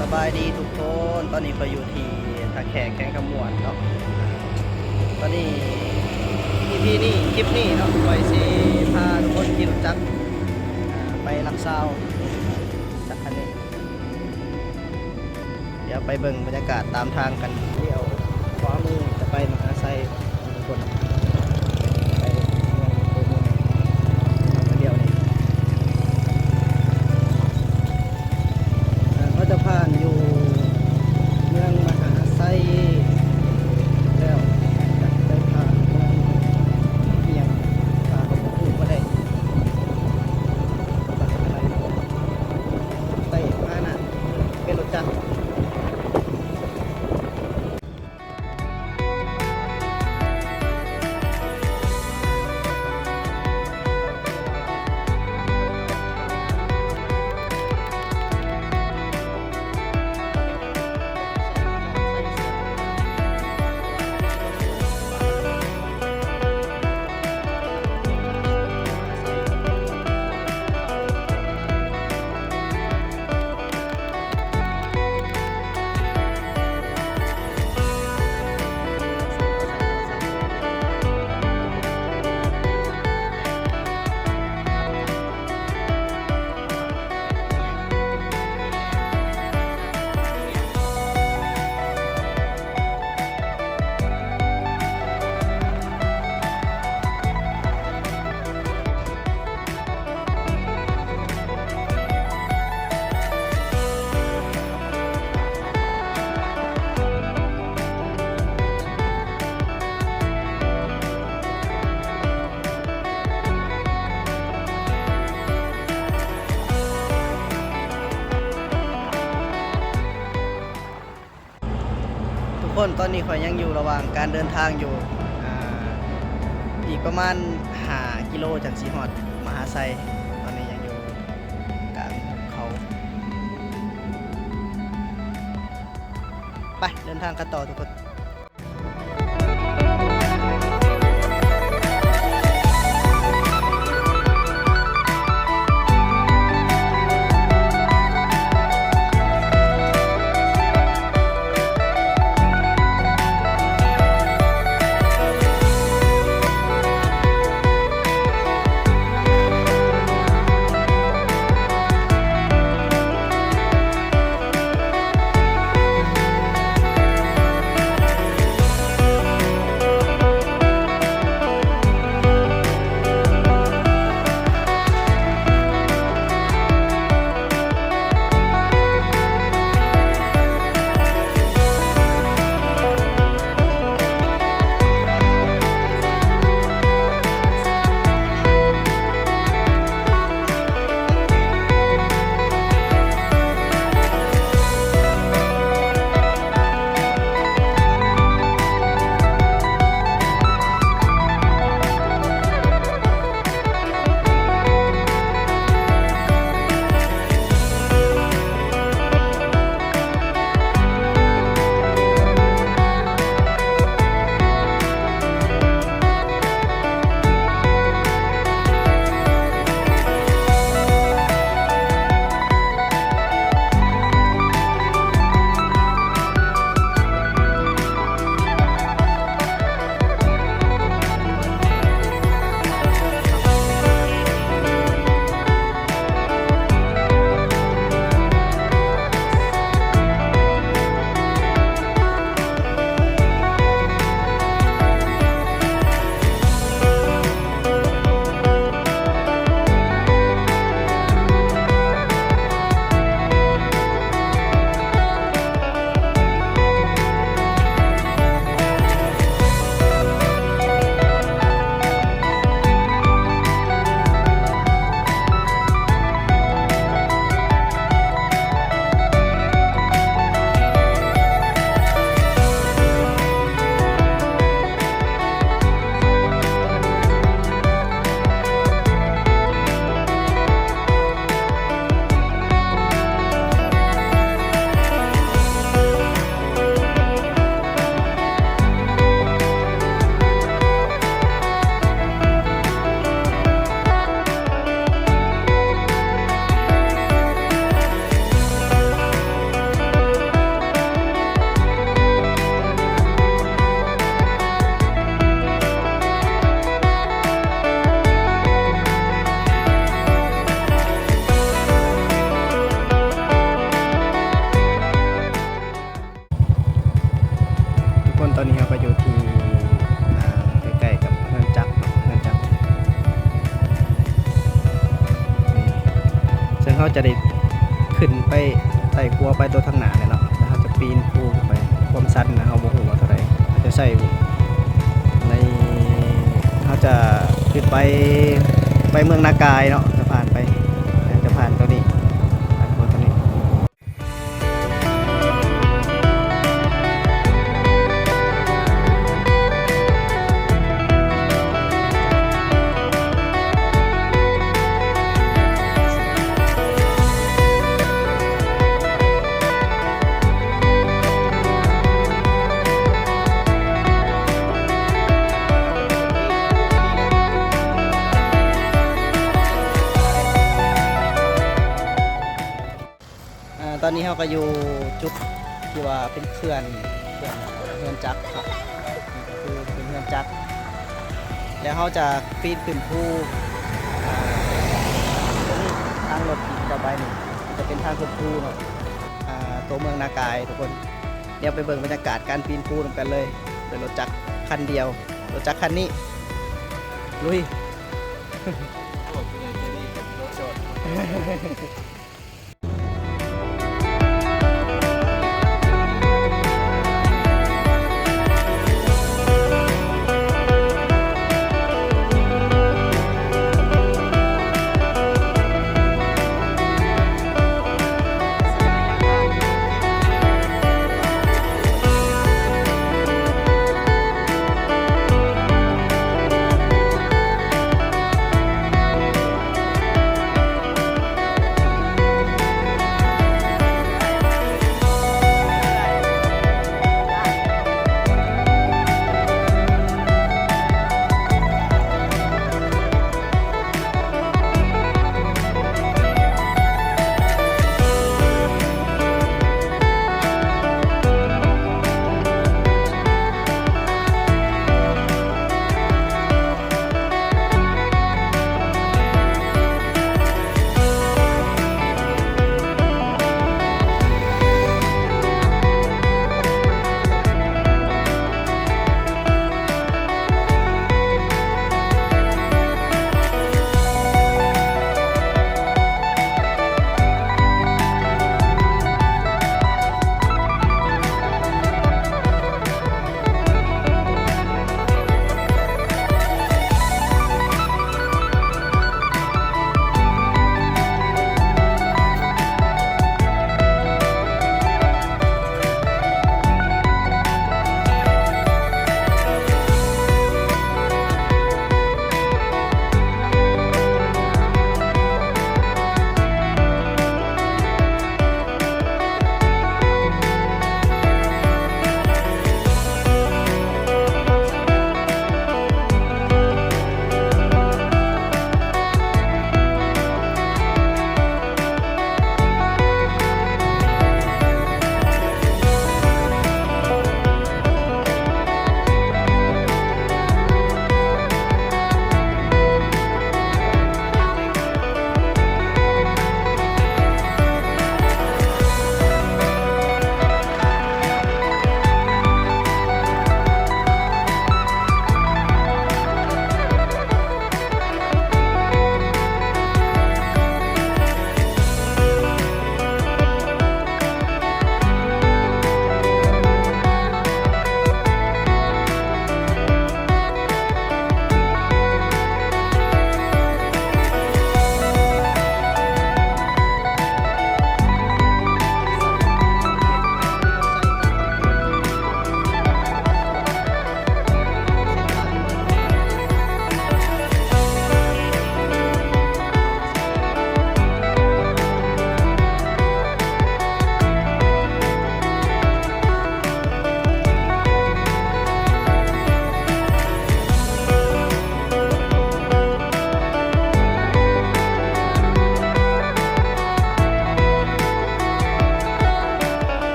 ສະບາຍດີທຸກຄົນ, ຕອນນີ້ຂ້ອຍຢູ່ທີ່ທ່າແຂກ ແຂວງຄຳມ່ວນເນາະ. ຕອນນີ້ ອີພີ ນີ້ ຄລິບນີ້ເນາະ ຂ້ອຍຊິພາທຸກຄົນຂີ່ລົດຈັກ ອ່າ ໄປຫຼັກຊາວ ຈັກຄັນນີ້. ດຽວໄປເບິ່ງບັນຍາກາດຕາມທາງກັນ. ລ້ຽວຂວາມືຈະໄປມະຫາໄຊ ທຸກຄົນ ໄປເມືອງໂຕເມືອງ ດຽວນີ້ ເຮົາຈະຜ່ານຢູ່ເມືອງມະຫາໄຊ ແລ້ວຈະໄປຜ່ານເມືອງ ອີ່ຫຍັງ ຂ້າກໍບໍ່ຮູ້ບໍ່ໄດ້ ໄປມານະ ເປັນລົດຈັກ. ທຸກຄົນ ຕອນນີ້ຂ້ອຍຍັງຢູ່ລະຫວ່າງການເດີນທາງຢູ່ ອາ ອີກປະມານຫ້າກິໂລຈັ່ງຊິຮອດມະຫາໄຊ. ຕອນນີ້ຍັງຢູ່ກາງເຂົາ. ໄປ ເດີນທາງກັນຕໍ່ທຸກຄົນ. ເ ຕອນນີ້ເຮົາກໍຢູ່ທີ່ ອ່າ ໃກ້ໆກັບເຮືອນຈັກເນາະ ເຮືອນຈັກ ເຊິ່ງເຮົາຈະໄດ້ຂຶ້ນໄປໄຕ່ຂົວໄປຕົວທາງໜ້າແຫຼະເນາະ ແລ້ວເຮົາຈະປີນພູຂຶ້ນໄປ ຄວາມຊັນນະ ເຮົາບໍ່ຮູ້ວ່າເທົ່າໃດ ເຮົາຈະໃຊ້ ໃນ ເຮົາຈະຂຶ້ນໄປ ໄປເມືອງນາກາຍເນາະ ຈະຜ່ານໄປ ຈະຜ່ານຕົວນີ້ ຜ່ານຕົວນີ້. ອ່າ ຕອນນີ້ເຮົາກໍຢູ່ຈຸດທີ່ວ່າເປັນເຂື່ອນ ເຂື່ອນເຮືອນຈັກເນາະ ນີ້ກໍຄືເປັນເຮືອນຈັກ ແລ້ວເຮົາຈະປີນຂຶ້ນພູ ອ່າ ຕົວນີ້ ທາງລົດທີ່ຈະໄປນີ້ ຈະເປັນທາງຂຶ້ນພູເນາະ ອ່າ ຕົວເມືອງນາກາຍທຸກຄົນ. ດຽວໄປເບິ່ງບັນຍາກາດການປີນພູນຳກັນເລີຍ ໂດຍລົດຈັກຄັນດຽວ ລົດຈັກຄັນນີ້ ລຸຍ. ອ່າ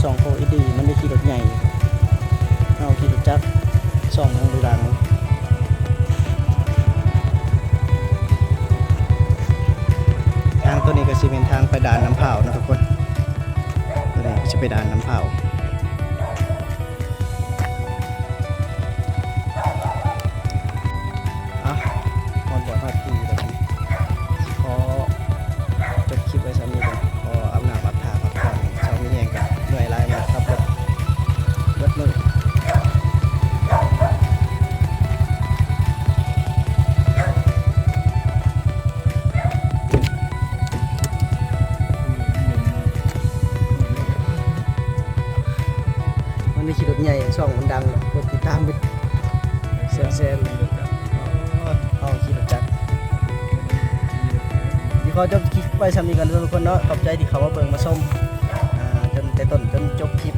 ຊ່ອງຂອງອິນດີ ມັນໄດ້ຂີ່ລົດໃຫຍ່ ເຮົາຂີ່ລົດຈັກ ຊ່ອງທາງເດີນທາງ. ທາງໂຕນີ້ກໍຊິແມ່ນທາງໄປດ່ານນ້ຳພ້າວເນາະທຸກຄົນ ໂຕນີ້ກໍຊິໄປດ່ານນ້ຳພ້າວ. ອ່ະ ຮອດບ່ອນຮອດທີ່ແລ້ວ ຂໍຈົບຄລິບໄວ້ສ່ຳນີ້ກ່ອນ ຂໍອາບນ້ຳອາບທ່າພັກຜ່ອນ ເຊົ້າມີແຮງກະເມື່ອຍຫຼາຍ ມື້ນີ້ຂັບລົດເບິດມື້. ມັນໄດ້ຂີ່ລົດໃຫຍ່ ຊ່ອງມັນດັງ ຄົນຕິດຕາມເປັນແສນໆ ເຮົາຂີ່ລົດຈັກ. ຊິຂໍຈົບຄລິບໄວ້ສ່ຳນີ້ກ່ອນເດີທຸກຄົນເນາະ ຂອບໃຈທີ່ເຂົ້າມາເບິ່ງມາຊົມ ອ່າ ຈົນແຕ່ຕົ້ນຈົນຈົບຄລິບ.